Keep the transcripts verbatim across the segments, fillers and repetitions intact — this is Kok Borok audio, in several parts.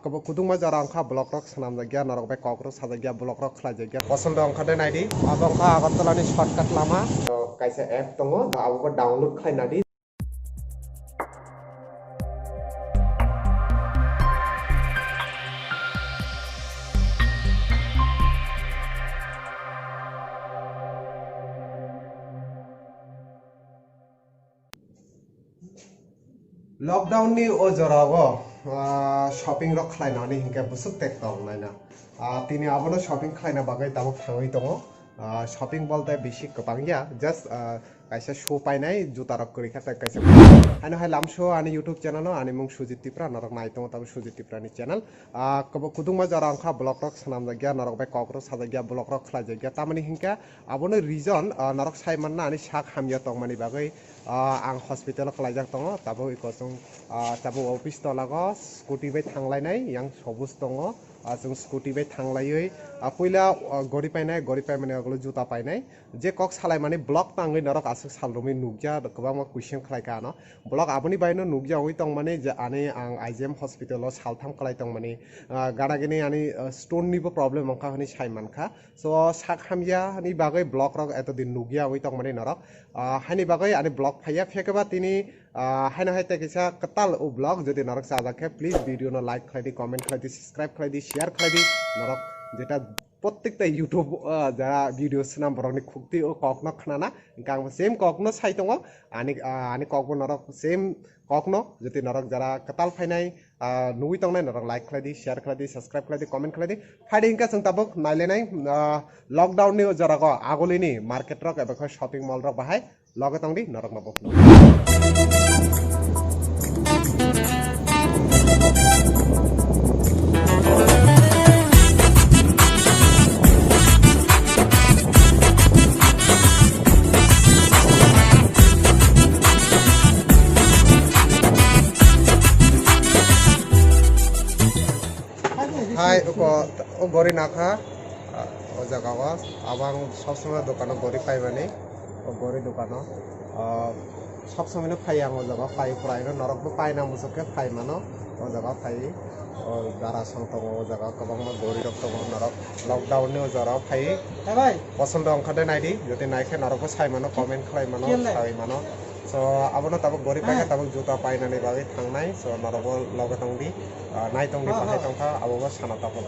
Kebo kudungma jora wngkha, vlog rok swnamjakya, norok bai kok rok sajakya, vlog rok khlaijakya. Posondo wngkha de naidi, abo wngkha Agartala ni shortcut lama. Kaisa app tongo, abo bo download khlai nadi. Lockdown ni o jorao, ah, shopping rok khlainani hinkhe bwswk tek tong naina. Ah, tini abono shopping khlaina bagwi tabuk thangwi tongo. Ah, shopping bolte bisi kwbang ya, just, ah, kaisa shoe painai, juta rok kwrwi kha, tei kaisa. Haino hai lamso ani YouTube channel o, ani mung Sujit Tipra, norok nai tongo tabuk Sujit Tipra ni channel. Ah, kebo kudungma jora wngkha, vlog rok swnamjakya, norok bai kok rok sajakya, vlog rok khlaijakya. Tamoni hinkhe abono reason, ah, norok sai manna ani sak hamya tongmani bagwi, ah, ang hospital o kwlaijak tongo. Tabuk iko chwng, ah, tabuk office tolago scooty bai thanglainai, yang sobuj tongo. Ah, chwng scooty bai thanglaiwi, ah, puila, ah, gori painai, gori paimani ulo juta painai. Je kok salaimani vlog tangwi norok aswk sal romwi nukya, kwbangma question khlaikha ano. Vlog aboni baino nukya wngwi tongmani je ani ang I G M hospital o saltham kwlai tongmani, ah, gana gini ani, ah, stone nibo problem wngkha hwnwi sai mankha. So, sak hamya ni bagwi vlog rok eto din nukya wngwi tongmani norok. Ah, haini bagwi ani vlog phaiya, phekeba tini, ah, haino hai tei kisa kwtal o vlog jodi norok chajak khe, please video no like khlai di, comment khlai di, subscribe khlai di, share khlai di. Norok jeta prottek ta YouTube, ah, jara video swnam borok ni khukti o kok no khnana, hingkhe ang bo same kok no sai tongo, ani, ah, ani kok bo norok same kok no, jodi norok jara kwtal phainai, ah, nugwi tongnai norok like khlai di, share khlai di, subscribe khlai di, comment khlai di. Phaidi hinkhe chwng tabuk nailainai, ah, lockdown ni o jora o agulini market rok eba khe shopping mall rok bahai loge tongdi norok no bo. Hai, uko, o gori nakha, o jaga o, abang sob somoi dokano gori paimani, o gori dokano, ah, sob somoi no phai ang o jaga o, phai prai no norok bo paina muchuk khe phai mano, o jaga o phai, o dara song tongo, o jaga o kwbangma gori rok tongo, norok lockdown ni o jora o phai. Posondo wngkha de naidi, jodi naikhe norok bo sai mano, comment khlai mano, sai mano. So, abono tabuk gori paikha, tabuk juta painani bagwi thangnai. So, norok bo loge tongdi, ah, nai tongdi, bahai tongkha, abo bo sana tabuk.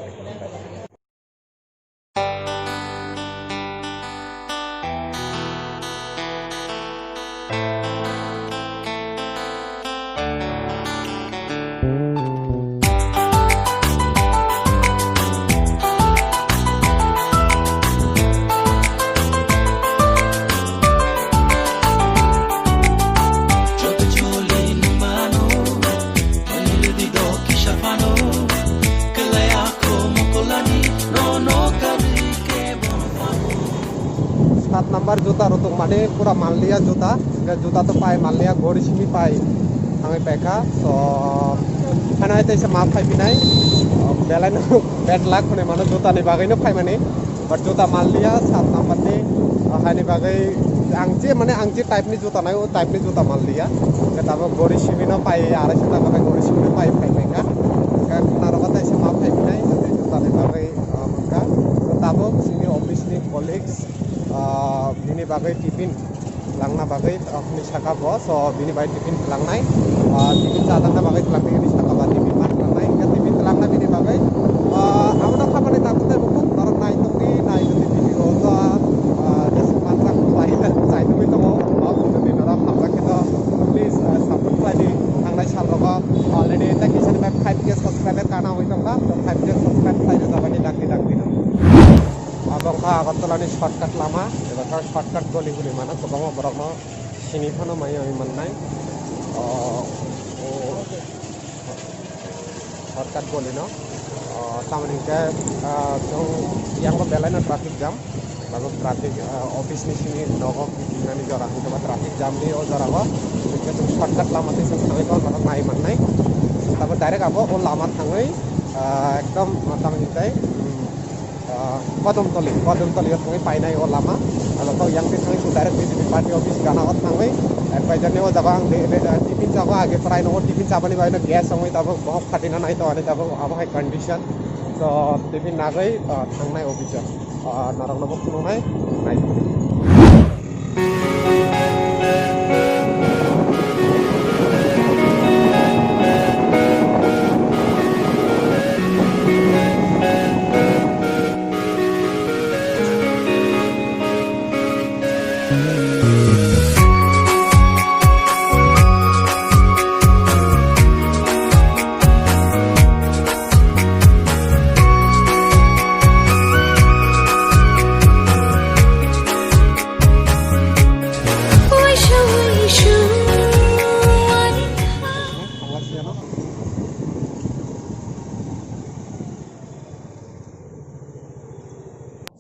Sat number juta rw tongmani pura manliya juta, hingke juta to pai manliya, gori simi pai thangwi paikha. So, hwnwi teisa ma phaipinai, belai no bad luck hwnwi mano juta ni bagwi no phaimani, but juta manliya sat number ni, haini bagwi ang je mane ang je type ni juta nai o type ni juta manliya, hingke tabuk gori simi no pai arai sata gori simi no pai phai paikha, hingke khna rw teisa ma phaipinai juta ni bagwi. Ah, wngkha. Tabuk chini office ni colleagues, ah, bini bagwi tiffin langna bagwi, ah, hwnwi saka bo. So, bini bai tiffin tlangnai, ah, tiffin chajakna bagwi tlang tini saka ba tiffin ma tlangnai. Hingkhe tiffin tlangna bini bagwi, ah, abono khabani takhuk tei bukhuk norok nai tongdi, nai tongdi tiffin o to, ah, jeswk manjak bai chai tongwi tongo. Norok hamjak khe to, please, ah, support khlai di. Thangnai sal rogo already tei kisa ni bai five K subscriber kana wi tongkha, to five K subscribe khlai rwjabani dakti dakti no. Abo wngkha Agartala ni shortcut lama, eba khe shortcut goli guli mano, kwbangma borok no sini phano mai oi mannai. O, o, shortcut goli no, o, tamoni hingke, ah, chwng yang bo belai no traffic jam. Tabuk traffic, ah, office ni simi nogo kiphilnani jora hingke ba traffic jam ni o jora o hingke chwng shortcut lama tei chwng thangwi tongma nai mannai. Tabuk direct abo o lama thangwi, ah, ekdom tamo hintai, um, Kodamtoli, Kodamtoli o thangwi painai o lama. Abo kok yang twi thangwi direct B J P party office gana o thangwi advisor ni o jaga ang de, de, de, tiffin chaba age prai no o tiffin chabani bai no gas ongwi tabuk bohok phatina nai to ani tabuk abo hai condition. So tiffin nagwi, ah, thangnai office o. Ah, norok no bo phunuknai nai.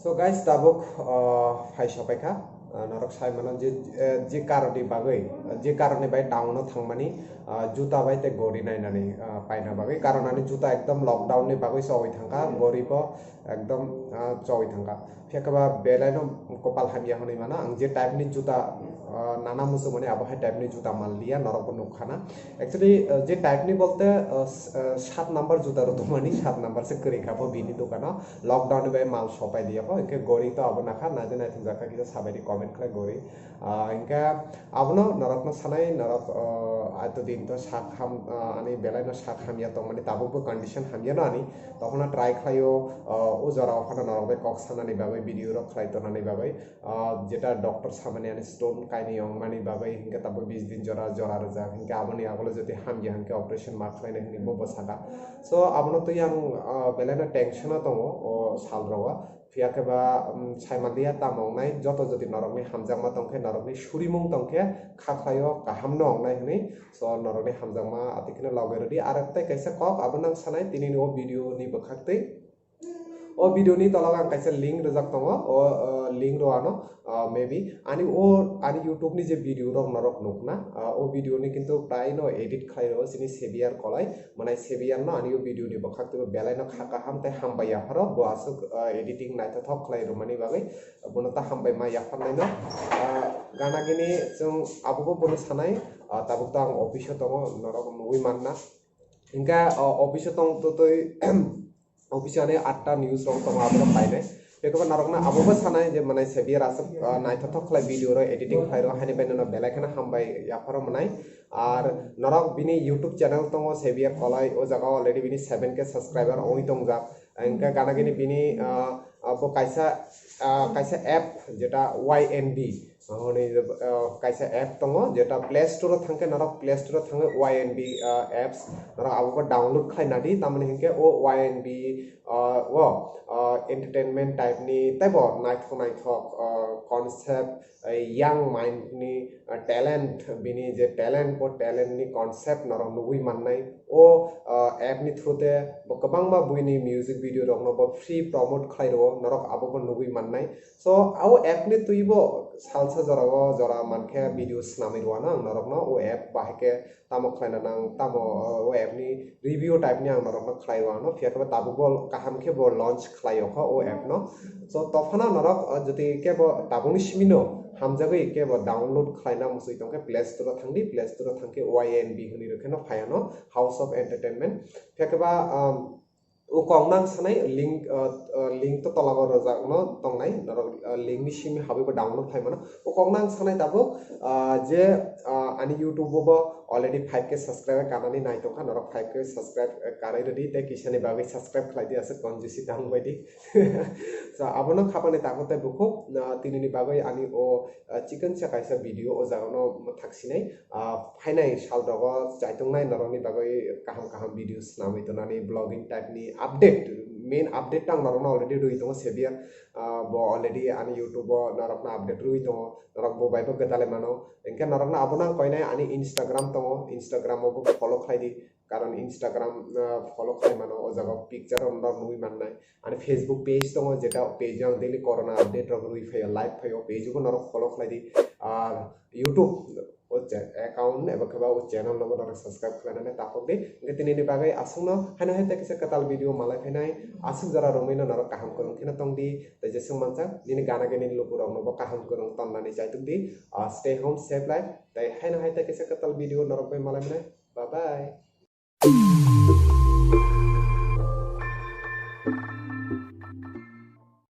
So guys, tabuk, uh, phai sopaikha. Uh, norok sai mano je, eh, je karoni bagwi, uh, je karoni bai town o thangmani, uh, juta bai tei gori nainani, uh, paina bagwi. Karon ani juta ekdom lockdown ni bagwi chowi thangkha, gori bo ekdom, uh, chowi thangkha. Phiya khe ba belai no kopal hamya hwnwi mano. Ang je type ni juta, uh, nana muchungmani abo hai type ni juta manliya, norok bo nukha na. Actually, uh, je type ni bolte, uh, s-, uh, sat number juta rw tongmani, sat number se kwrwi kha bo bini dukano. Lockdown ni bai mal sopai liya bo, hinkhe gori to abo nakha, naidi naithok jakha kisa sabaidi comment khlai gori. Ah, hinkhe abono norokno sanai, norok, ah, aito din to sak ham, ah, ani belai no sak hamya tongmani, tabuk bo condition hamya no ani, tokhono try khlaio, ah, o jora o phano norok bai kok sanani bagwi, video rok khlai tonani bagwi, ah, jeta doctor samani ani stone kainwi ongmani bagwi, hinkhe tabuk bis din jora, jora rwjak, hinkhe aboni agulo jodi hamya hinkhe operation ma khlainai hinwi bo bwsaka. So abono twi ang, ah, belai no tension o tongo o sal rogo. Phiya khe ba, um, saimanliya tamo wngnai, joto jodi norokni hamjakma tongkhe, norokni surimung tongkhe, kha khlaio kaham no wngnai hwnwi. So norokni hamjakma atikheno loge rwdi. Ar tei kaisa kok abo nang sanai, tinini o video ni bwkhak twi. O video ni tola o ang kaisa link rwjak tongo, o, o link rw ano, uh, maybe ani o, ani YouTube ni je video rok norok nukna, uh, o video ni kintu prai no edit khlai rw chini Xavier Kolai. Manai Xavier no ani o video ni bwkhak twi belai no kha kaham tei hambai yapharo bo aswk, ah, editing naithothok khlai rwmani bagwi bono ta hambai ma yapharnai no. Ah, gana gini chwng abo bo bono sanai, ah, tabuk ta ang office o tongo, norok nugwi manna. Hinkhe, ah, office o tong twi office o ani atta news rok tongo, abo rok painai. Bekoba narokna abo bo sanai je manai Xavier aswk, ah, naithothok khlai video rok editing khlai rw, haini bai no belai kheno hambai yapharo manai. Ar norok bini YouTube channel tongo Xavier Kolai, o jaga already bini seven K subscriber oi tongjak. Hinkhe gana gini bini, ah, ah, bo kaisa, ah, kaisa app jeta Y N B, ah, hwnwi, ah, kaisa app tongo, jeta Play Store o thangkhe norok Play Store o thangwi Y N B, ah, apps norok abo bo download khlai nadi, tamoni hinkhe o Y N B, ah, o, ah, entertainment type ni teibo naithok naithok, ah, concept, eh, young mind ni, eh, talent, bini je talent, o talent ni concept norok nugwi mannai. O, eh, app ni through te bo kwbangma buini music video rokno bo free promote khlai rwo, norok abo bo nugwi mannai. So, o app ni twi bo salsa jora o jora mankhe video swnamwi rwano ang norokno, o app bahai khe tamo khlaina nang, tamo, uh, o app ni review type ni ang norok no khlai o ano, phiya khe bo tabuk bo kaham khe bo launch khlai o kho o app no. So, tophano norok, uh, jodi khe bo tabuk ni simi no hamjagwi khe bo download khlaina muchwi tong khe Play Store o thang di, Play Store o thang khe Y N B hwnwi rw khe no phai ano, House of Entertainment. Phiya khe ba, um, O kok nang sanai link, uh, uh, link to tola o rwjak no tongnai, norok, uh, link ni simi habwi bo download khai mano. O kok nang sanai tabuk, uh, je, uh, ani YouTube o bo already five K subscriber kanani nai tongkha, norok five K subscribe, uh, kanai rwdi tei kisani bagwi subscribe khlai di, aswk konjusi tang bai di. So abono khapani takhuk tei bukhuk, uh, tinini bagwi ani o, uh, chikon sa kaisa video o jaga no thaksinai. Ah, phainai sal rogo chaitongnai norokni bagwi kaham kaham video swnamwi tonani, vlogging type ni update, main update tang norokno already rwi tongo Xavier, ah, bo already ani YouTube o norokno update rwi tongo, norok bo bai bo gwdalai mano, hinkhe norokno abono ang koinai ani Instagram tongo, Instagram o bo follow khlai di. Karon Instagram, ah, follow khlai mano, o jaga o picture rok norok nugwi mannai. Ani Facebook page tongo, jeta page o ang daily corona update rok rwi phaio, live phaio, page o bo norok follow khlai di. Ar YouTube o cha-, account eba khe ba o channel no bo norok subscribe khlainani takhuk di. Hwnkhe tini ni bagwi aswkno haino hai ta kisa kwtal video malai phainai, aswk jora romwi no norok kaham kwrwng kheno tong di. Tei jeswk mansa nini gana gini lukurok no bo kaham kwrwng tonnani chaituk di. Ah, stay home, safe life. Tei haino hai ta kisa kwtal video norok bai malai mwnai. Bye bye.